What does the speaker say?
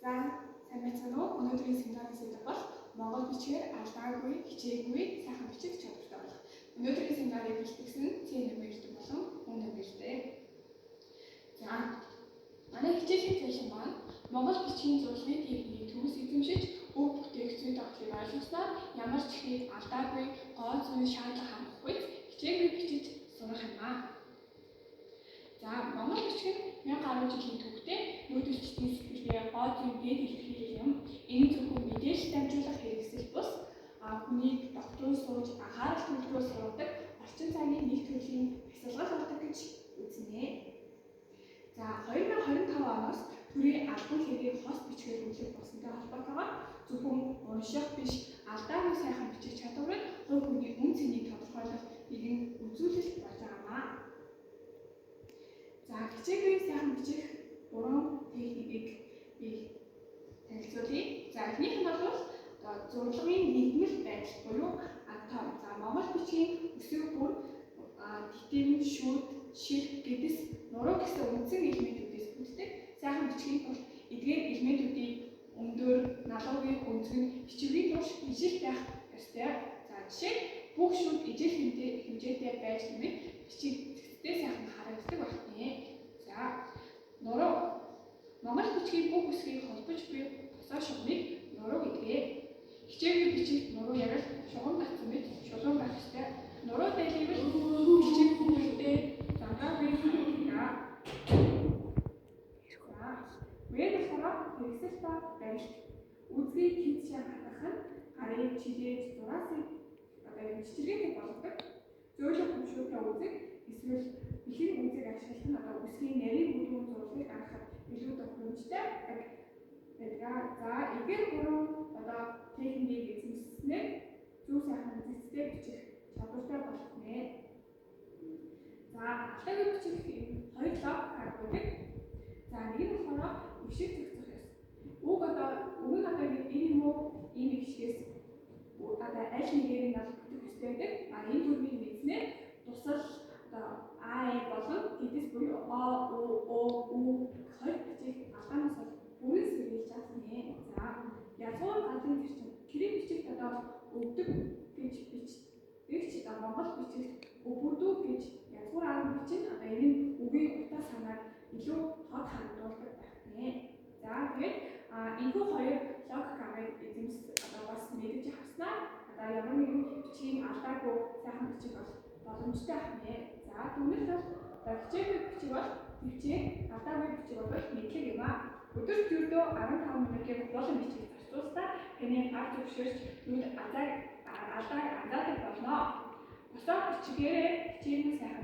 За, сайн байцгаана уу? Өнөөдрийн семинарын сэдэв бол Монгол бичгээр алдаагүй, хичээгүй, сайхан бичих чадвартай болох. Өнөөдрийн семинарыг бэлтгэсэн Цэ Нэмэрдэн болон Үн Нэмэрдэ. За, манай хичээлийн цалин маань Монгол бичгийн зурлагын техникийг төгс эзэмшиж, өв бүтээх зүй тогтлыг ойлгосноор ямар ч хэрэг алдаагүй, гоо зүйн шаардлага хангахгүй хичээгүй бичиж сурах юм аа. За, Монгол бичиг нь 1000 гаруй жилийн түүхтэй нүүдэлчдийн сэтгэлгээ гоо зүйн дээд илэрхийлэл юм. Энэ зөвхөн мэдээлэл дамжуулах хэрэгсэл бус хүнийг тогтун сууж анхаарал төвлөрөө сургадаг орчин цагийн нэг төрлийн бясалгал болдог гэж үзнэ. За, 2025 оноос төрийн албан хэргийг хос бичгээр хүлээх болсонтой холбоотойгоор зөвхөн унших биш, алдаагүй сайхан бичих чадвар нь хувь хүний үн цэнийг тодорхойлох нэгэн үзүүлэлт болж байгаамаа. За, хичээгүй сайхан бичих гурван техникийг би танилцуулъя. За, эхнийх нь бол одоо зурлагын нэгдмэл байдал буюу атом. За, Монгол бичгийн өсөг бүр титэм, шүд, ширх, гэдэс, нуруу гэсэн үндсэн элементүүдээс бүрддэг. Сайхан бичгийн тулд эдгээр элементүүдийг өндөр, налуугийн өнцөг нь бичвэрийн турш ижил байх ёстой. За, жишээ нь бүх шүд ижил хэмжээтэй байж гэмээр бичиг зэгцтэй сайхан харагддаг байх нэ. За, нуруу. Монгол бичгийн бүх үсгийг холбож буй тосоо шугамыг нуруу гэдгээ. Хичээгүй бичигт нуруу яг л шугам татсан мэт шулуун байх ёстой. Нуруу дайлбал бичиг хүүхдээ зангаагүй харагдана. За, вэ болохоор хэрэгсэл ба барилт. Үзгийг хэд шин хатгах нь гарыг чилээж зураасыг одоо юм чичиргээтэй болгодог. Зөөлөн хөвшөөтэй үзэг эсвэл бэлгийн үзэг ашиглах нь одоо үсгийн нарийн бүдүүн зургийг харахад илүү тохиромжтой байдаг. За, эдгээр гурван одоо техникийг эзэмшснээр зөв сайхан үзэгцтэй бичих чадвартай болох нэ. За, алдаагүй бичих хоёр логик арга байдаг. За, нэг нь болохоор эгшиг зохицох ёс. Үг одоо үг нь одоо ингэ энэ юм уу ийм эгшгээс одоо аль нэгээр нь бол бүтэх ёстой байдаг. А энэ дөрвийг мэдснээр тусал одоо А э болон гэдэс буюу О У О У хоёр бичих алдаанаас бол бүрэн сэргийлж чадна. За, язгуур ганцын зарчим. Кирилл бичигт одоо өвдөг гэж бичдэг ч одоо Монгол бичигт өвөдүү гэж язгуур арга бичин одоо энэ нь үгийн утга санааг илүү тод харагдуулдаг байх нэ. За, тэгээд энэхүү хоёр логик аргыг эзэмс одоо бас мэдэж авснаар одоо ямар нэгэн бичгийн алдаагүй сайхан бичих бол боломжтой ах нэ. За, дүгнэлт бол одоо хичээгүй бичиг бол төвчээ, алдаагүй бичиг бол мэдлэг юм аа. Өдөрт ердөө 15 минутын хуулан бичгийг зарцуулсаар таны гар зүгшэрч нүд азааг алдааг анзаардаг болно. Босоо бичгээрээ хичээнүү сайхан